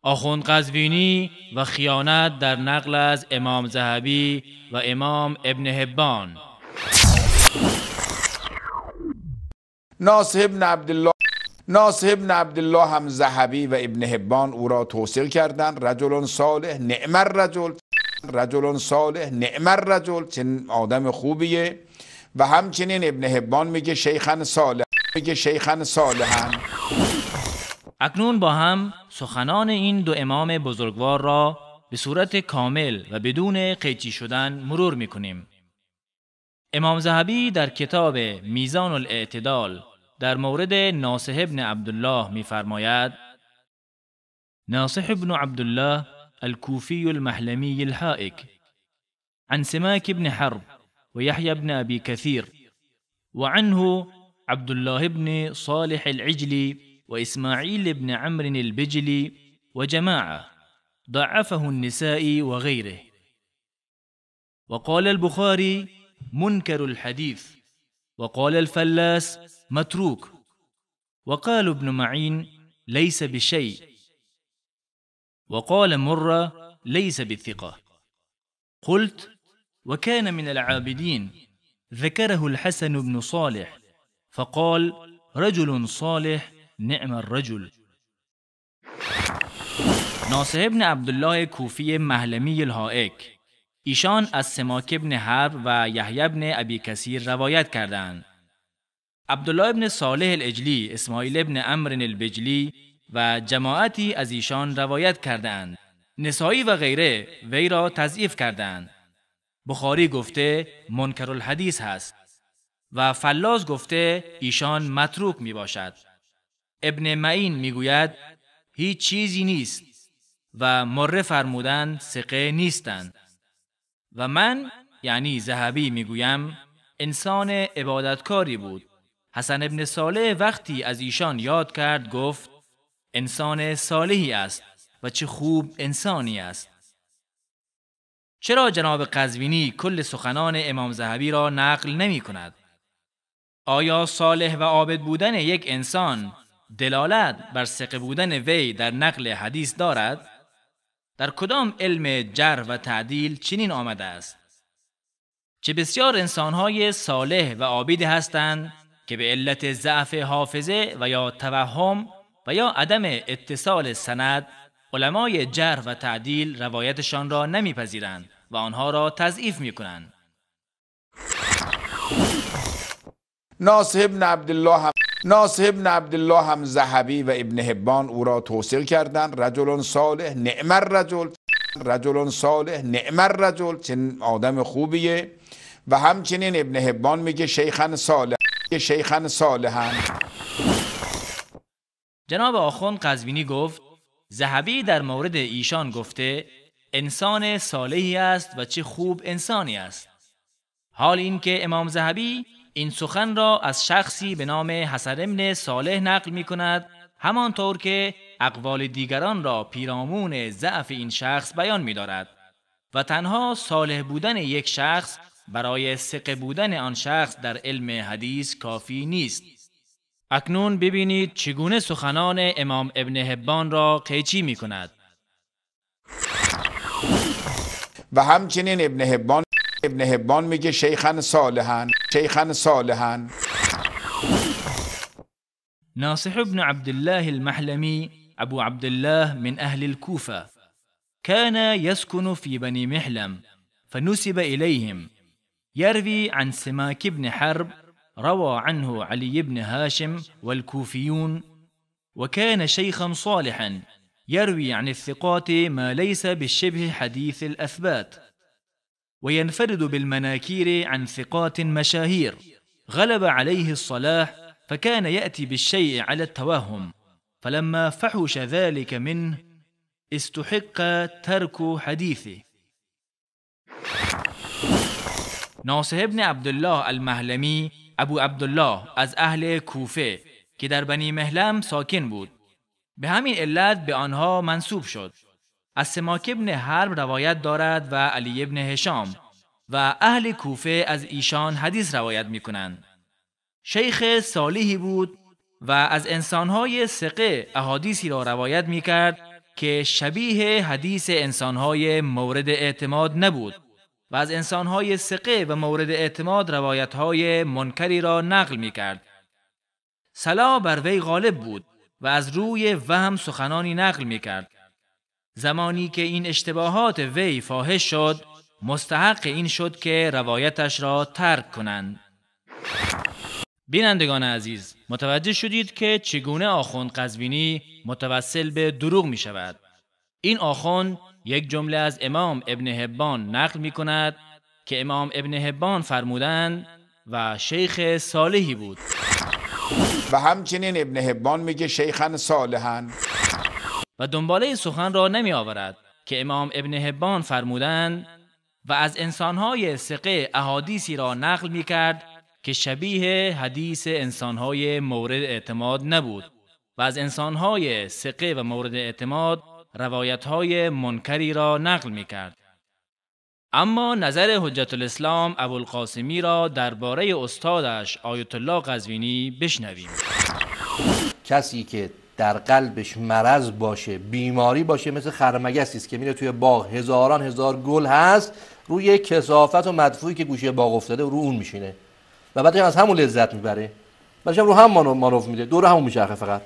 آخوند قزوینی و خیانت در نقل از امام ذهبی و امام ابن حبان. ناصح ابن عبدالله، ناصح ابن عبدالله هم ذهبی و ابن حبان او را توصیل کردند. رجل صالح نعم الرجل، رجل صالح نعم الرجل، چه آدم خوبیه. و همچنین ابن حبان میگه شیخن صالح، میگه شیخن صالحا. اکنون با هم سخنان این دو امام بزرگوار را به صورت کامل و بدون قیچی شدن مرور میکنیم. امام ذهبی در کتاب میزان الاعتدال در مورد ناصح ابن عبدالله میفرماید: ناصح ابن عبدالله الكوفي المحلمي الحائك عن سماك بن حرب ويحيى بن أبي كثير، وعنه عبد الله بن صالح العجلي وإسماعيل بن عمرو البجلي وجماعة، ضعفه النسائي وغيره. وقال البخاري منكر الحديث، وقال الفلاس متروك، وقال ابن معين ليس بشيء، وقال مرة ليس بالثقة. قلت: وكان من العابدين، ذكره الحسن بن صالح فقال: رجل صالح نعم الرجل. ناصح ابن عبدالله کوفی محلمی الحائک، ایشان از سماک ابن حرب و یحیی ابن ابی کثیر روایت کردند. عبدالله ابن صالح العجلی، اسماعیل ابن عمرو البجلی و جماعتی از ایشان روایت کردند. نسائی و غیره وی را تضعیف کردند. بخاری گفته منکر الحدیث هست و فلاس گفته ایشان متروک می باشد. ابن معین می گوید هیچ چیزی نیست و مره فرمودند ثقه نیستند. و من یعنی ذهبی می گویم انسان عبادتکاری بود. حسن ابن صالح وقتی از ایشان یاد کرد گفت انسان صالحی است و چه خوب انسانی است. چرا جناب قزوینی کل سخنان امام ذهبی را نقل نمی کند؟ آیا صالح و عابد بودن یک انسان دلالت بر ثقه بودن وی در نقل حدیث دارد؟ در کدام علم جرح و تعدیل چنین آمده است؟ چه بسیار انسانهای صالح و عابد هستند که به علت ضعف حافظه و یا توهم و یا عدم اتصال سند علمای جرح و تعدیل روایتشان را نمیپذیرند و آنها را تضعیف میکنند. ناصح ابن عبدالله هم، ناصح ابن عبدالله هم ذهبی و ابن حبان او را توصیل کردند. رجل صالح نعم الرجل، رجل صالح نعم الرجل، چه آدم خوبیه. و همچنین ابن حبان میگه شیخن صالح، شیخن صالحا. جناب آخوند قزوینی گفت ذهبی در مورد ایشان گفته انسان صالحی است و چه خوب انسانی است. حال اینکه امام ذهبی این سخن را از شخصی به نام حسن ابن صالح نقل می کند، همانطور که اقوال دیگران را پیرامون ضعف این شخص بیان می دارد و تنها صالح بودن یک شخص برای ثقه بودن آن شخص در علم حدیث کافی نیست. اکنون ببینید چگونه سخنان امام ابن حبان را قیچی می کند. و همچنین ابن حبان، ابن حبان میگه شیخن صالحا، شیخن صالحا. ناصح بن عبدالله المحلمي أبو عبدالله من أهل الكوفة، كان يسكن في بني محلم فنسب إليهم. يروي عن سماك بن حرب، روى عنه علي بن هاشم والكوفيون، وكان شيخا صالحا يروي عن الثقات ما ليس بالشبه حديث الأثبات، وينفرد بالمناكير عن ثقات مشاهير. غلب عليه الصلاح فكان يأتي بالشيء على التوهم، فلما فحش ذلك منه استحق ترك حديثه. ناصح ابن عبدالله المحلمی ابو عبدالله از اهل کوفه که در بنی محلم ساکن بود، به همین علت به آنها منسوب شد. از سماک ابن حرب روایت دارد و علی ابن هشام و اهل کوفه از ایشان حدیث روایت می کنند. شیخ صالحی بود و از انسانهای ثقه احادیثی را روایت می کرد که شبیه حدیث انسانهای مورد اعتماد نبود و از انسانهای ثقه و مورد اعتماد روایتهای منکری را نقل می کرد. صلاح بر وی غالب بود و از روی وهم سخنانی نقل می کرد. زمانی که این اشتباهات وی فاحش شد، مستحق این شد که روایتش را ترک کنند. بینندگان عزیز، متوجه شدید که چگونه آخوند قزوینی متوسل به دروغ می شود. این آخوند یک جمله از امام ابن حبان نقل می کند که امام ابن حبان فرمودند و شیخ صالحی بود. و همچنین ابن حبان میگه شیخن صالحن و دنباله سخن را نمی آورد که امام ابن حبان فرمودند و از انسانهای ثقه احادیثی را نقل می کرد که شبیه حدیث انسانهای مورد اعتماد نبود و از انسانهای ثقه و مورد اعتماد روایتهای منکری را نقل می کرد. اما نظر حجت الاسلام ابوالقاسمی را درباره استادش آیت الله قزوینی بشنویم. کسی که در قلبش مرض باشه، بیماری باشه، مثل خرمگسی است که میره توی باغ، هزاران هزار گل هست، روی کثافت و مدفوعی که گوشه باغ افتاده رو اون میشینه و بعدش از همون لذت میبره، بعدش رو هم مانور میده، دور همون میچرخه فقط.